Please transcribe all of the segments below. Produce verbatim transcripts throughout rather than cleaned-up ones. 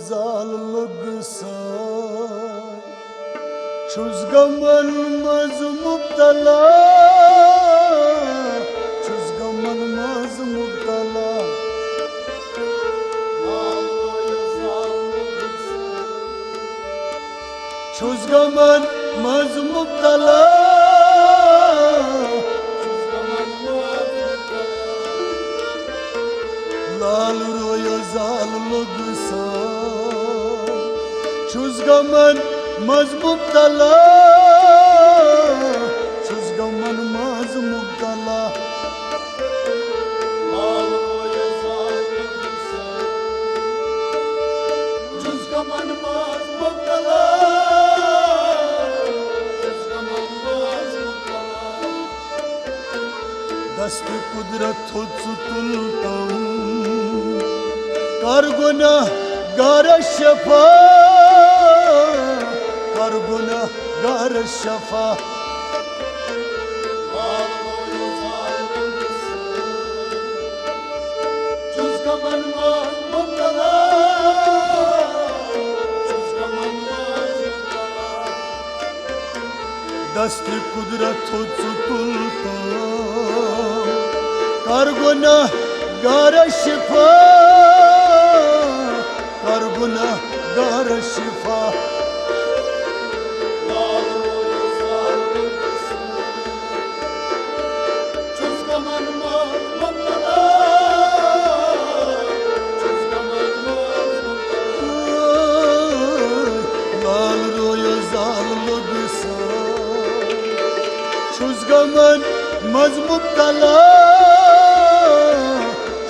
زال لوٚگ سٲے۔ چھُس غمن منٛز مبتلا، چھُس غمن منٛز مبتلا۔ چھُس غمن منٛز مبتلا۔ لال رویو زال لوٚگ سٲے۔ چھُس غمن منٛز مبتلا، چھُس غمن منٛز مبتلا۔ لال رویو زال لوٚگ سٲے۔ چھُس غمن منٛز مبتلا، چھُس غمن منٛز مبتلا۔ دست قدرت تھوٚد ژٕ تُل تم، کر گناہ گارس شفا، کر گناہ گارس شفا۔ چھُس غمن منٛز مبتلا، چھُس غمن منٛز مبتلا۔ دست قدرت تھوٚد ژٕ تُل تم، کر گناہ گارس شفا، کر گناہ گارس شفا۔ چھُس غمن منٛز مبتلا، چھُس غمن منٛز مبتلا۔ لال رویو زال لوٚگ سٲے۔ چھُس غمن منٛز مبتلا،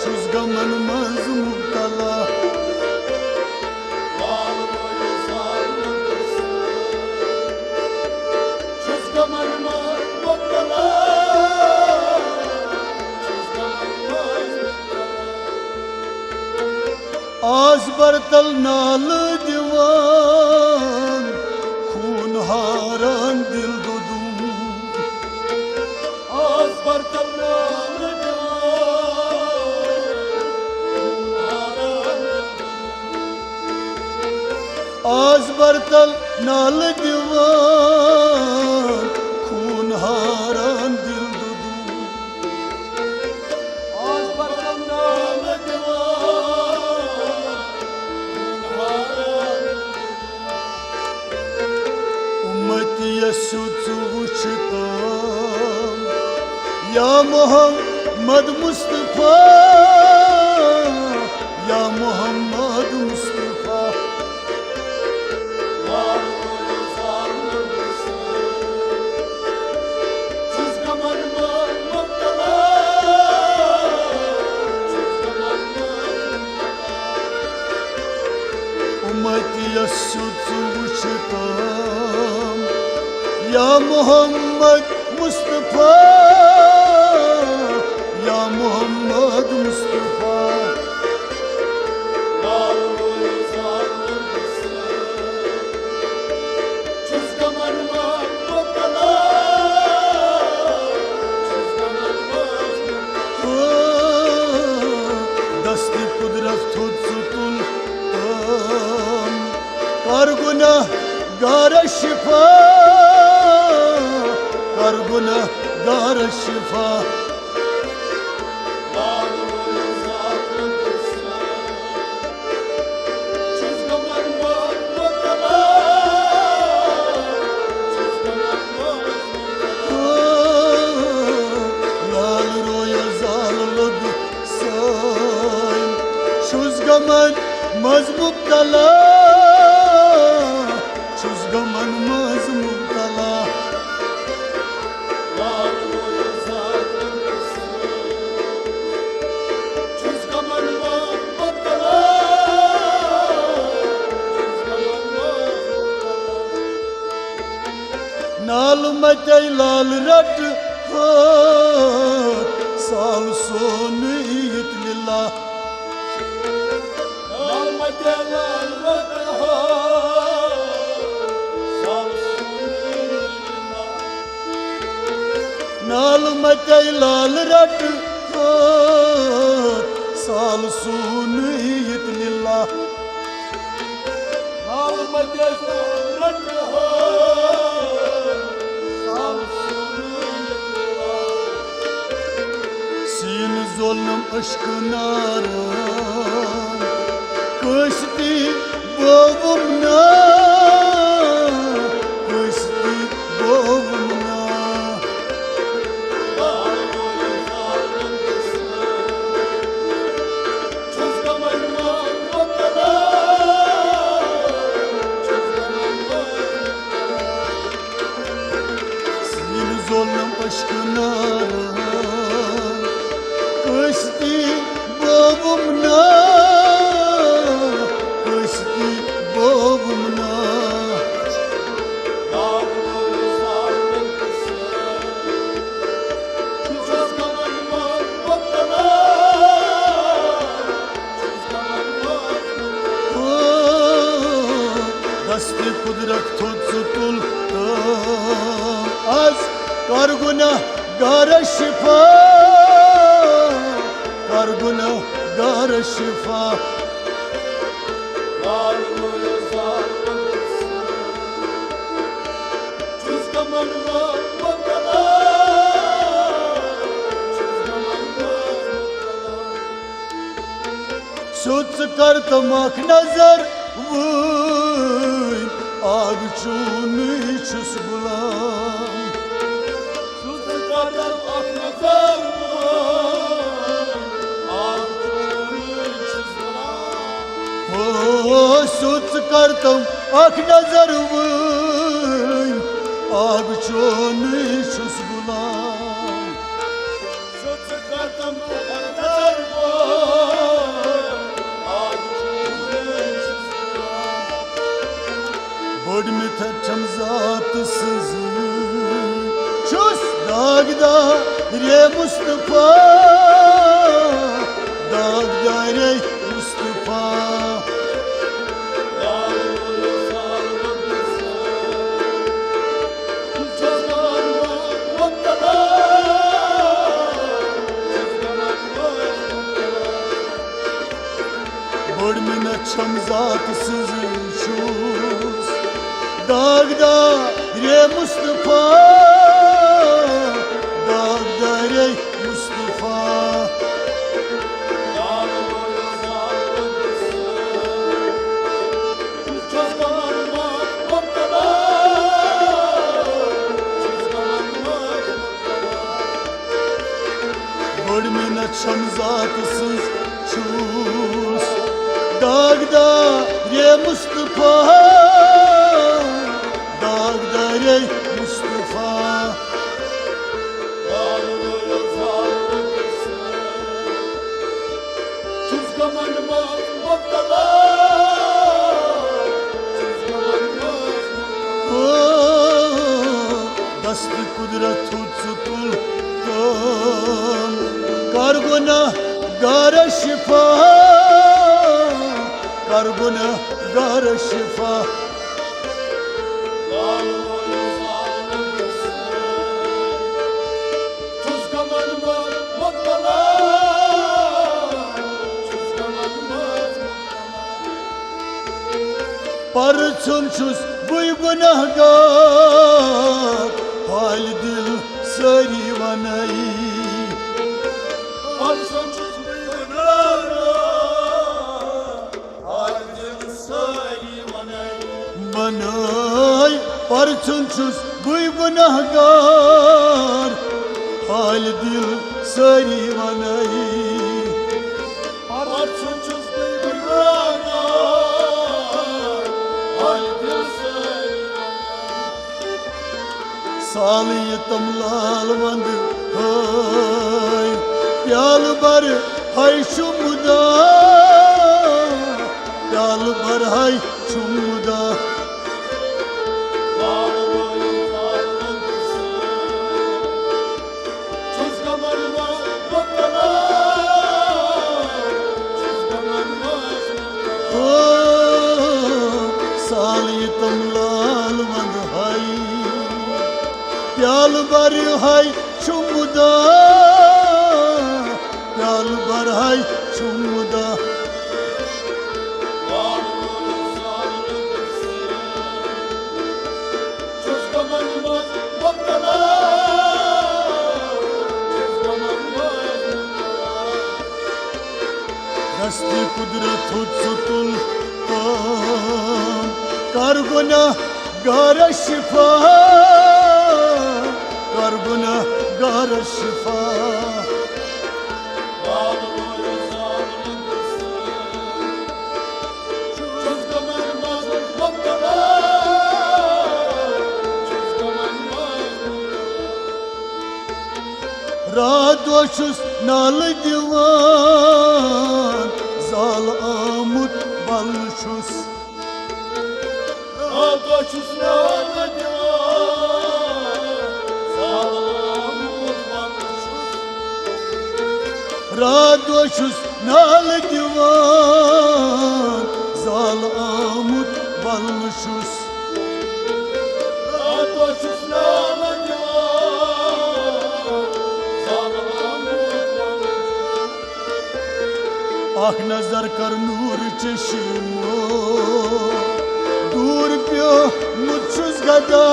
چھُس غمن منٛز مبتلا۔ لال رویو زال لوٚگ سٲے۔ چھُس غمن منٛز مبتلا، چھُس غمن منٛز مبتلا۔ آس برتل نالہٕ دِوان، خوٗن ہاران دِل دۄدُم۔ آس برتل نالہٕ دِوان، خوٗن ہاران دِل دۄدُم۔ آز برتل نالہٕ دِوان، خوٗن ہاران دِل دۄدُم۔ آز برتل نالہٕ دِوان، خوٗن ہاران دِل دۄدُم۔ اُمتی یسُو ژٕ وُچھتم، یا محمد مصطفیٰ، یا محمد مصطفیٰ۔ اُمتی یسُو ژٕ وُچھتم، یا محمد مصطفیٰ، یا محمد مصطفیٰ۔ دست قدرت تھوٚد ژٕ تُل تم، کر گناہ گارس شفا، کر گناہ گارس شفا۔ لال رویو زال لوٚگ سٲے۔ چھُس غمن منٛز مبتلا، چھُس غمن منٛز مبتلا۔ نال متے لال رٹ ہٲتھ سال سونہٕ ییٚتہِ لِلہ۔ نال متے لال رٹ ہٲتھ سال سونہٕ ییٚتہِ لِلہ۔ نال متے لال رٹ ہٲتھ سال سونہٕ ییٚتہِ لِلہ۔ سیٖنہٕ زولنم اشکہٕ نارن، کٲنٛسہِ تہِ بووُم نہٕ، کٲنٛسہِ تہِ بووُم نہٕ۔ سیٖنہٕ زولنم اشکہٕ نارن، کٲنٛسہِ تہِ بووُم نہٕ، کٲنٛسہِ تہِ بووُم نہٕ۔ دستِ قدرت تھوٚد ژٕ تُل تہٕ از کر گناہ گارس شفا، کر گناہ گارس شفا۔ سیوٚد ژٕ کر تم اکھ نظر وٕنۍ، آگ چونٕے چھُس غلام۔ سیوٚد ژٕ کر تم اکھ نظر وٕنۍ، آگ چونٕے چھُس غلام۔ ہو، سیوٚد ژٕ کر تم اکھ نظر وٕنۍ، آگ چونٕے چھُس غلام۔ بٔڑ مِتھر چھم ذات سٕنٛز، چھُس داغدار اے مصطفیٰ، داغدار اے مصطفیٰ۔ بٔڑ مِنت چھم ذات سٕنٛز، چھُس داغدار اے مصطفیٰ، داغدار اے مصطفیٰ۔ بٔڑ مِنت چھم ذات سٕنٛز، چھُس داغدار اے مصطفیٰ، داغدار اے مصطفیٰ۔ چھُس غمن منٛز مبتلا، چھُس غمن منٛز مبتلا۔ او، دست قدرت تھوٚد ژٕ تُل تہٕ کر گناہ گارس شفا، کر گناہ گارس شفا۔ پرژھُن چھُس بٕے گناہ گار، حالہِ دِل سٲری ونے۔ پرژھُن چھُس بٕے گناہ گار، حالہِ دِل سٲری ونے۔ ونے، پرژھُن چھُس بٕے گناہ گار، حالہِ دِل سٲری ونے۔ پرژھُن چھُس بٕے گناہ گار، حالہِ دِل سٲری ونے۔ سالہٕ یہِ تم لال وند ہاے، پیالہٕ بر ہاے چھُ مُدا، پیالہٕ بر ہاے چھُ مُدا۔ او، سالہٕ یہِ تم لال وند ہاے، پیالہٕ بر ہاے چھُ مُدا، پیالہٕ بر ہاے چھُ مُدا۔ دست قدرت تھوٚد ژٕ تُل تام، کر گناہ گارس شفا، کر گناہ گارس شفا۔ راتھ دۄہ چھُس نالہٕ دِوان، زالہٕ آمُت ولنہٕ چھُس۔ راتھ دۄہ چھُس نالہٕ دِوان، زالہٕ آمُت ولنہٕ چھُس۔ راتھ دۄہ چھُس نالہٕ دِوان، زالہٕ آمُت ولنہٕ چھُس۔ راتھ دۄہ چھُس نالہٕ دِوان، زالہٕ آمُت ولنہٕ چھُس۔ اکھ نظر کر نور چشمو، دوٗر پیومُت چھُس گدا،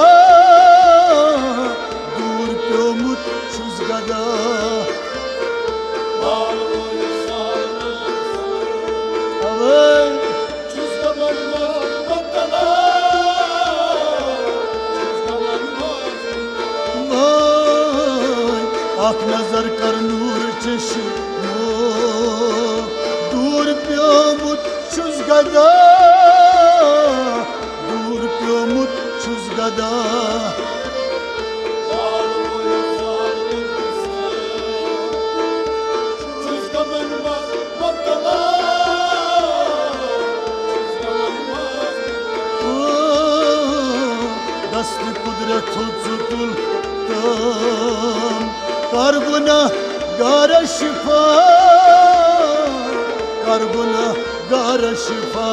دوٗر پیومُت چھُس گدا۔ اوے۔ وٲے، اکھ نظر کر نور چشمو، دوٗر پیومُت چھُس گدا، دوٗر پیومُت چھُس گدا۔ دست قدرت تھوٚد ژٕ تُل تام، کر گناہ گارس شفا، کر گناہ گارس شفا۔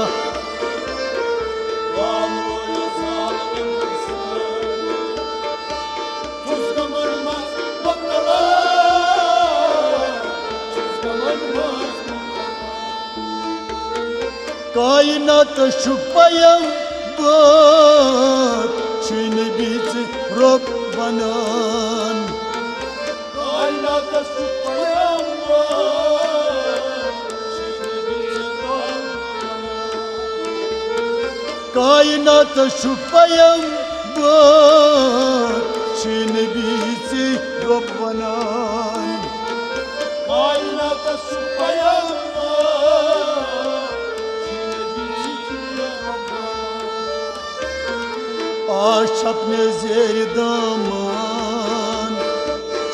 کائناتس چھُ پیغمبر، چھُے نبی ژٕ رۄب ونان۔ کائناتس چھُ پیغمبر، چھُے نبی ژٕ رۄب ونان۔ کائناتس چھُ پیغمبر، چھُے نبی ژٕ رۄب ونان۔ کائناتس چھُ پیغمبر، چھُے نبی ژٕ رۄب ونان۔ آ چھپنے زیر دامان،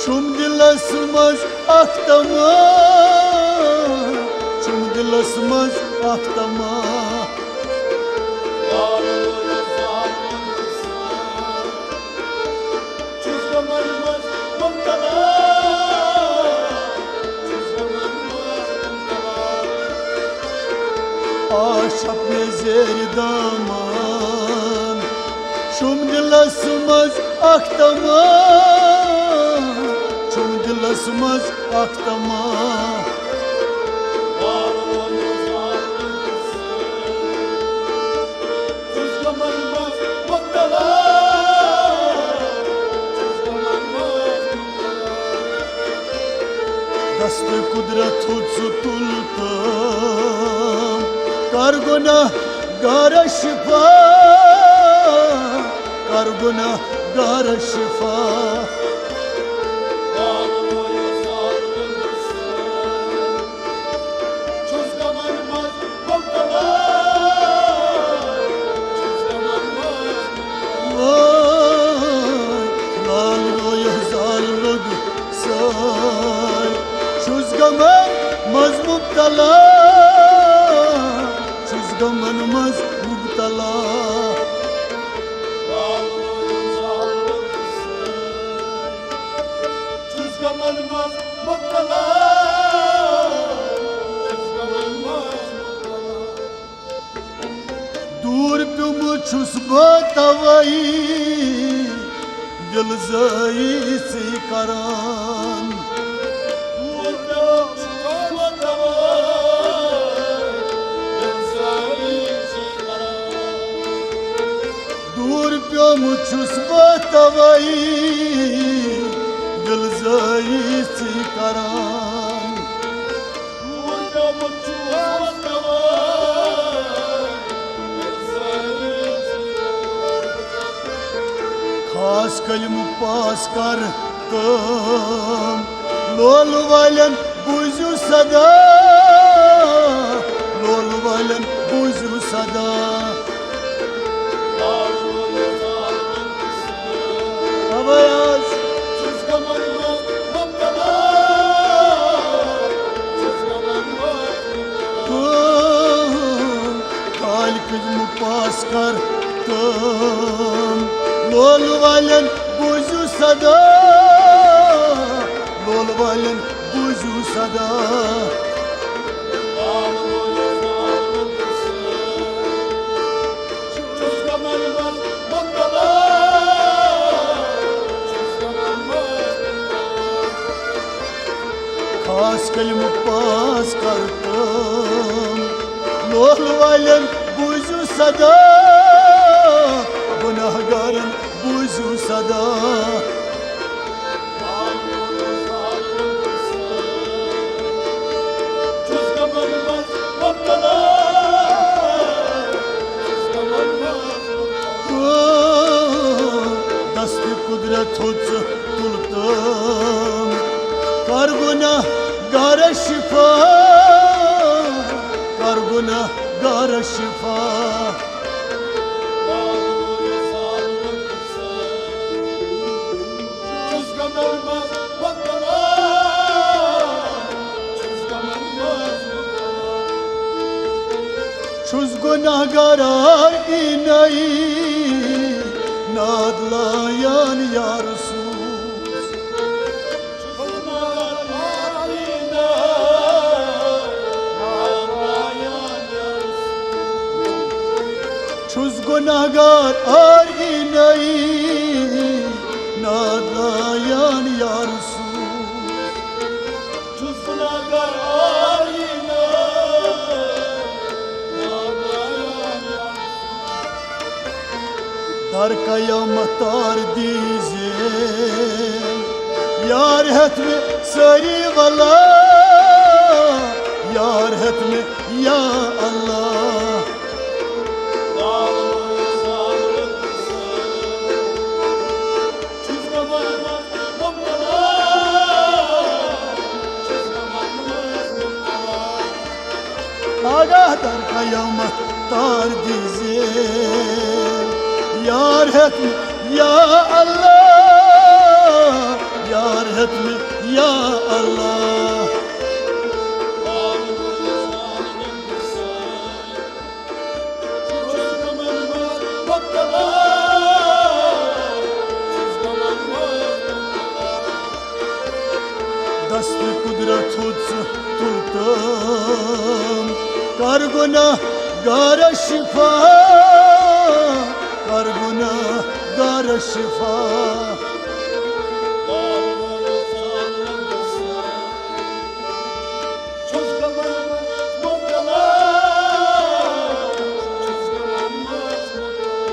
چھُم دلس منٛز اکھ تمنا، چھُم دلس منٛز اکھ تمنا۔ آ چھپنے زیر دامان، چھُم دلس منٛز اکھ تمنا، چھُم دلس منٛز اکھ تمنا۔ دست قدرت تھوٚد ژٕ تُل تام، کر گناہ گارس شفا، کر گناہ گارس شفا۔ وٲے، لال رویہ زال لوٚگ سٲے، چھُس غمن منٛز مبتلا، چھُس غمن منٛز مبتلا۔ دوٗر پیوٚمُت چھُس بہٕ توے دِل زٲیی ژٕے کران۔ دوٗر پیوٚمُت چھُس بہٕ توے دِل زٲیی ژٕے کران۔ دوٗر پیوٚمُت چھُس بہٕ توے دِل زٲیی ژٕے کران۔ دوٗر پیوٚمُت چھُس آز کلمہٕ پاس کر تہٕ لولہٕ والٮ۪ن بوٗزِو صدا، لولہٕ والٮ۪ن بوٗزِو صدا۔ اوے آز کالہِ کلمہٕ پاس کر تہٕ لولہٕ والٮ۪ن بوٗزِو صدا، لولہٕ والٮ۪ن بوٗزِو صدا۔ خاص کلمہٕ پاس کر تہٕ لولہٕ والٮ۪ن بوٗزِو صدا، گناہ گارن بوٗزِو صدا۔ دست قدرت تھوٚد ژٕ تُل تہٕ کر گناہ گارس شفا، کر گناہ گارس شفا۔ چھُس گناہگار عارینَے نادلایان یا رسول۔ چھُس گناہگار عارینَے نادلایان یا رسول۔ چھُس گناہگار عارینَے نادلایان یا رسول۔ در قیامت تار دیٖزِ یار ہٮ۪تھ مےٚ سٲری ولا، یار ہٮ۪تھ مےٚ یا اللہ۔ آگاہ در قیامت تار دیٖزِ یار ہٮ۪تھ مےٚ یا اللہ، یار ہٮ۪تھ مےٚ یا اللہ۔ دست قدرت تھوٚد ژٕ تُل تہٕ کر گناہ گارس شفا، کر گناہ گارس شفا۔ چھُس غمن منٛز مُبتلا، چھُس غمن منٛز مُبتلا۔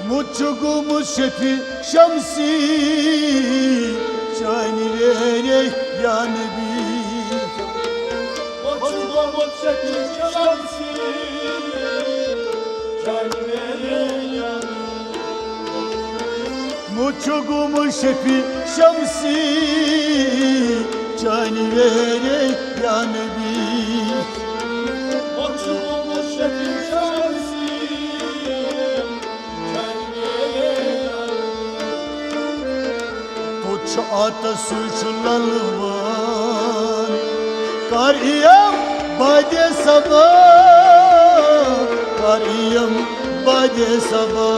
موت چھُ گوٚمُت شفیع شمسی چانہِ ویرے یا نبی۔ موت چھُ گوٚمُت شفیع شمسی چانہِ ویرے یا نبی۔ موت چھُ گوٚمُت شفیع شمسی چانہِ ویرے یا نبی۔ موت چھُ گوٚمُت شفیع شمسی چانہِ ویرے یا نبی۔ توٚت چھُ آتش، سُے چھُ للوان۔ کر یِم بادِ صبا، کر یِم بادِ صبا۔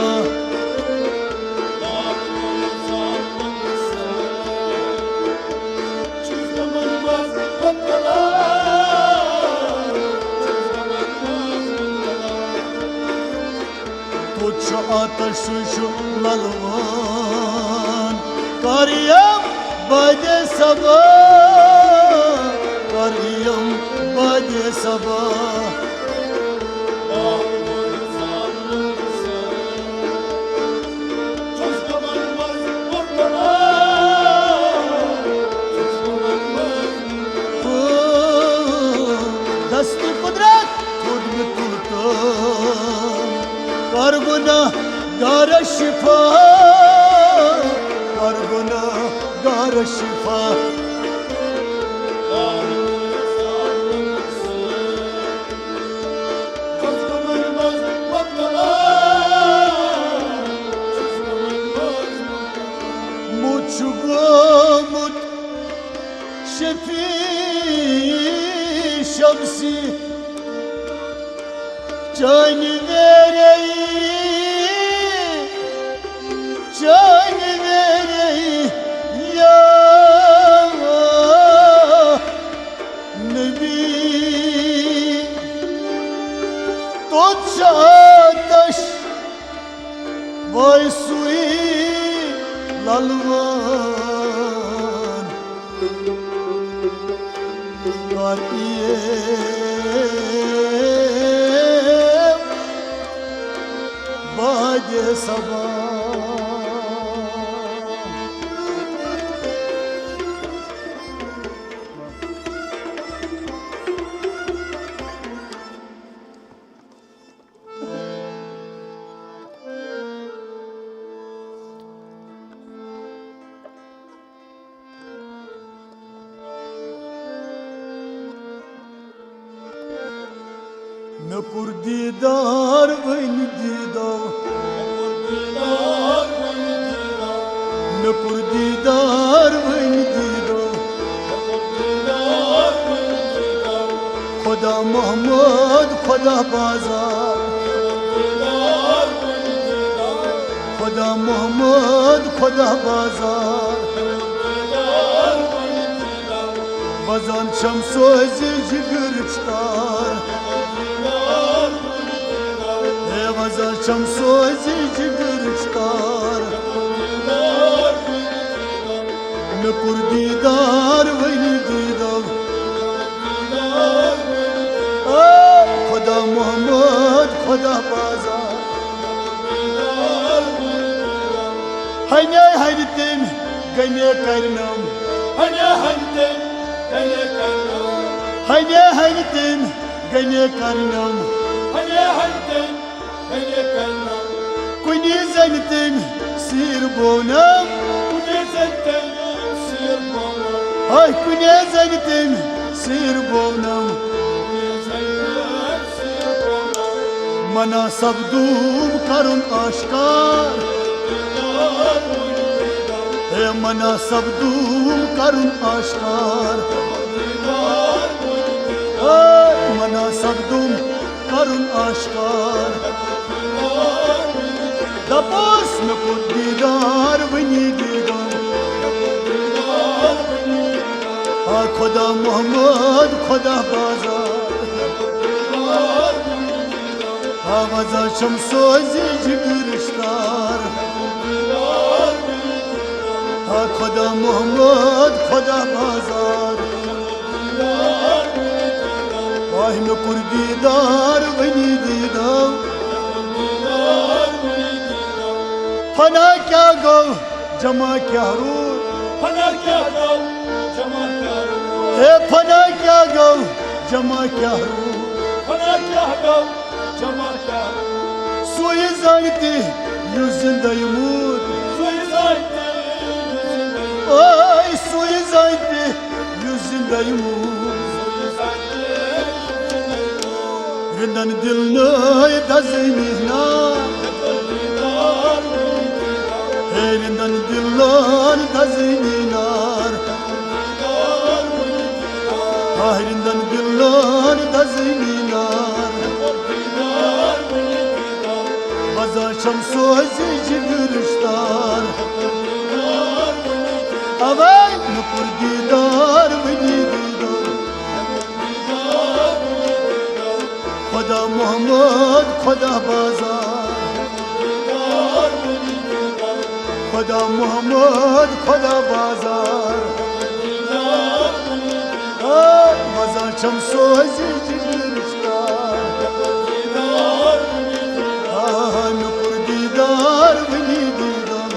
توٚت چھُ آتش، سُے چھُ للوان۔ کر یِم بادِ صبا، کر یِم بادِ صبا۔ دست قدرت تھوٚد مےٚ تُل تہٕ کر گناہ گارس شفا، کر گناہگار شفا۔ مُت چھُ گوٚمُت شفیع شمسی چانہِ ویرے، چانہِ ویرے یا نبی۔ توٚت چھُ آتش وٲے سُے للوان۔ کر یِیو بادِ صبا۔ مےٚ کوٚر دیٖدار وٕنۍ دیٖدو۔ مےٚ کوٚر دیٖدار وٕنۍ دیٖدو۔ خدا محمد، خدا بازار۔ خدا محمد، خدا بازار۔ وزان چھم سوزِ جگرٕچ تار۔ ہے وزان چھم سوزِ جگرٕچ تار۔ مےٚ کوٚر دیٖدار وٕنۍ دیٖدو۔ اے خدا محمد، خدا بازار۔ ہنے ہنہِ تٔمۍ گنے کرنم۔ ہنے ہنہِ تٔمۍ گنے کرنم۔ ہنے ہنہِ تٔمۍ گنے کرنم۔ ہنے ہنہِ تٔمۍ گنے کرنم۔ کُنی زنہِ تٔمۍ سیٖر بونم۔ کُنی زنہِ تٔمۍ سیٖر بونم۔ ہاے کُنی زنہِ تٔمۍ سیٖر بونم۔ کُنی زنہِ تٔمۍ منع سپدوم کرُن آشکار۔ ہے منع سپدوم کرُن آشکار۔ ہے منع سپدوم کرُن آشکار۔ دپوس مےٚ کوٚر دیٖدار وٕنی دیٖدار۔ آ خدا محمد، خدا بازار۔ آ وزان چھم سوزِ جگرٕچ تار۔ آ خدا محمد، خدا بازار۔ آہ مےٚ کوٚر دیٖدار وٕنی دیٖدار۔ فنا کیٛاہ گوٚو؟ جمع کیٛاہ روٗد؟ فنا کیٛاہ گوٚو؟ جمع کیٛاہ روٗد؟ ہے فنا کیٛاہ گوٚو؟ جمع کیٛاہ روٗد؟ فنا کیٛاہ گوٚو؟ جمع کیٛاہ روٗد؟ سُے زانہِ تہِ یُس زِندَے موٗد۔ سُے زانہِ تہِ یُس زِندَے موٗد۔ اے سُے زانہِ تہِ یُس زِندَے موٗد۔ سُے زانہِ تہِ یُس زِندَے موٗد۔ رِندَن دِل نٲے دَزٕنی نا۔ ہے رِندَن دِلَن دَزٕنی نار۔ آہ رِندَن دِلَن دَزٕنی نار۔ وزان چھم سوزِ جگرٕچ تار۔ اوے مےٚ کوٚر دیٖدار وٕنی دیٖدار۔ خدا محمد، خدا بازار۔ خدا محمد، خدا بازار۔ آ، وزان چھم سوزِ جگرٕچ تار۔ آ، مےٚ کوٚر دیٖدار وٕنی دیٖدار۔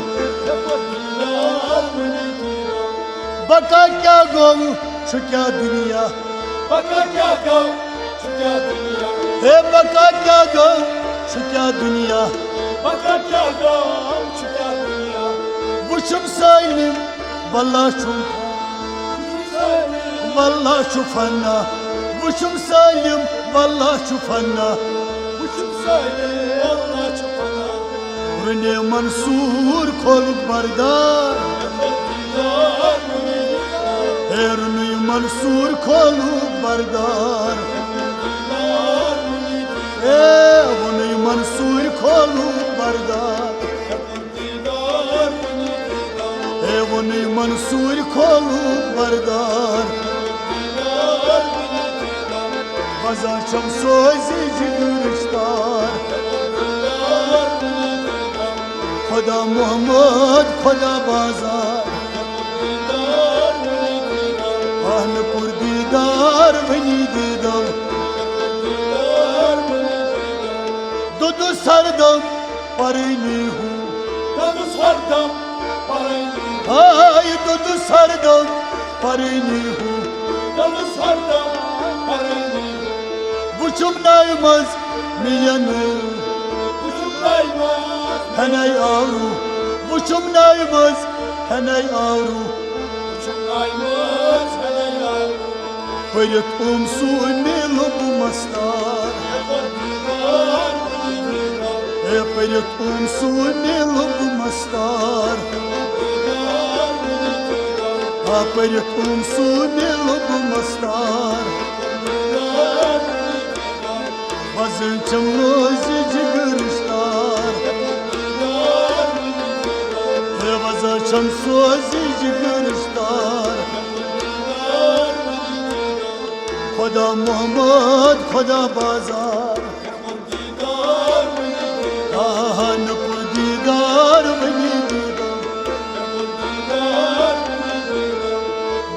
بقا کیٛاہ گوٚو، چھُ کیٛاہ دُنیا؟ بقا کیٛاہ گوٚو، چھُ کیٛاہ دُنیا؟ ہے بقا کیٛاہ گوٚو، چھُ کیٛاہ دُنیا؟ بقا کیٛاہ گوٚو؟ وٕچھُم سٲلِم، واللہ چھُم، واللہ چھُ فنا۔ وٕچھُم سٲلِم، واللہ چھُ فنا۔ وٕچھُم سٲلِم، واللہ چھُ فنا۔ رُنہِ منصوٗر کھولُکھ بردار۔ ہے رُنُے منصوٗر کھولُکھ بردار۔ اے وُنُے منصوٗر کھولُکھ بردار۔ ہے وُنُے منصوٗر کھولُکھ بردار۔ وزان چھم سوزِ جگر رشتار۔ خدا محمد، خدا بازار۔ اہن پور دیدار ونی دیدار۔ دودو سردم پرنی ہوں۔ دودو سردم پرنی ہوں۔ ہائی دودو سردم پرنی ہوں۔ دودو سردم پرنی ہوں۔ وچھم نائی منز مینو۔ وچھم نائی منز۔ ہنائی آورو۔ وچھم نائی منز۔ ہنائی آورو۔ وچھم نائی منز۔ ہنائی آورو۔ پٔرِتھ اوم سُہ مےٚ لوٚب مستار۔ اے پٔرِتھ اوم سُہ مےٚ لوٚب مستار۔ آ پٔرِتھ اوم سُہ مےٚ لوٚب مستار۔ وزن چھم روزِ جگر رشتار۔ اے وزن چھم سوزِ جگر رشتار۔ خدا محمد، خدا بازار۔ آہا نکو دیدار ونی دیدار۔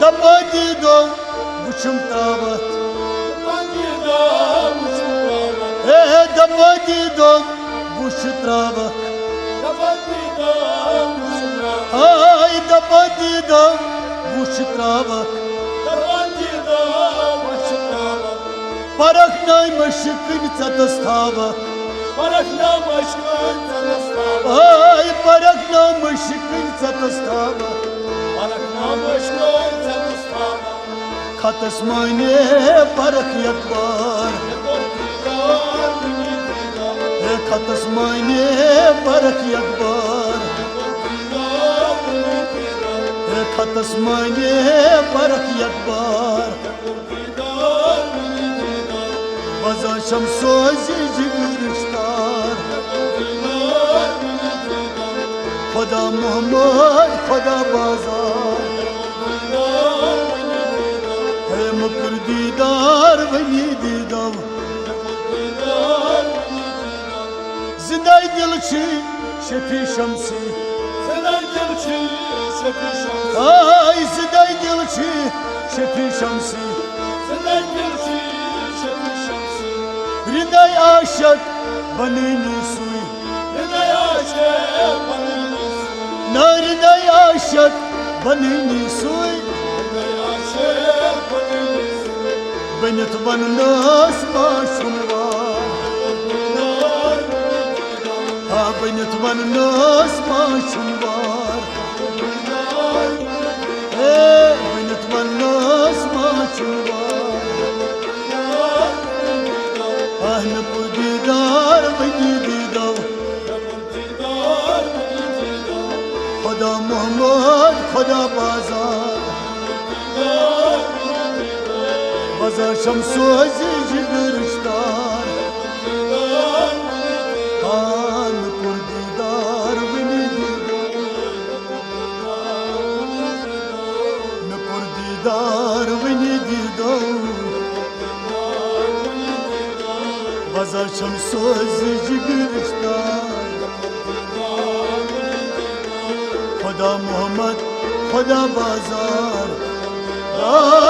دپا دیدو وچھم تراوتھ۔ اے دپا دیدو وچھ تراوتھ۔ ہاے دپا دیدو وچھ تراوتھ۔ پرکھ ناے مشکن ژتس تھاوتھ۔ پرکھ ناے مشکن ژتس تھاوتھ۔ ہاے پرکھ ناے مشکن ژتس تھاوتھ۔ پرکھ ناے مشکن ژتس تھاوتھ۔ خطس مانے پرکھ یک بار۔ ہے خطس مانے پرکھ یک بار۔ ہے خطس مانے پرکھ یک بار۔ وزان چھم سوزِ جگر رشتار۔ خدا محمد، خدا بازار۔ ہے مکر دیدار ونی دیدو۔ زندے دل چھی شفیع شمسی۔ زندے دل چھی شفیع شمسی۔ آے زندے دل چھی شفیع شمسی۔ زندے دل چھی شفیع شمسی۔ رندے عاشق بنینی سوی۔ رندے عاشق بنینی سوی۔ نہ رندے عاشق بنینی سوی۔ رندے عاشق بنینی سوی۔ بنت وننس ما چھُن وار۔ ہا بنت وننس ما چھُن وار۔ ہے بنت وننس ما چھُن وار۔ اہن پور دیدار ونی دیدو۔ خدا محمد، خدا بازار۔ وزان چھم سوزِ جگر رشتار۔ ہا نکو دیدار ونی دیدو۔ نکو دیدار ونی دیدو۔ وزان چھم سوزِ جگر رشتار۔ خدا محمد، خدا بازار۔ آ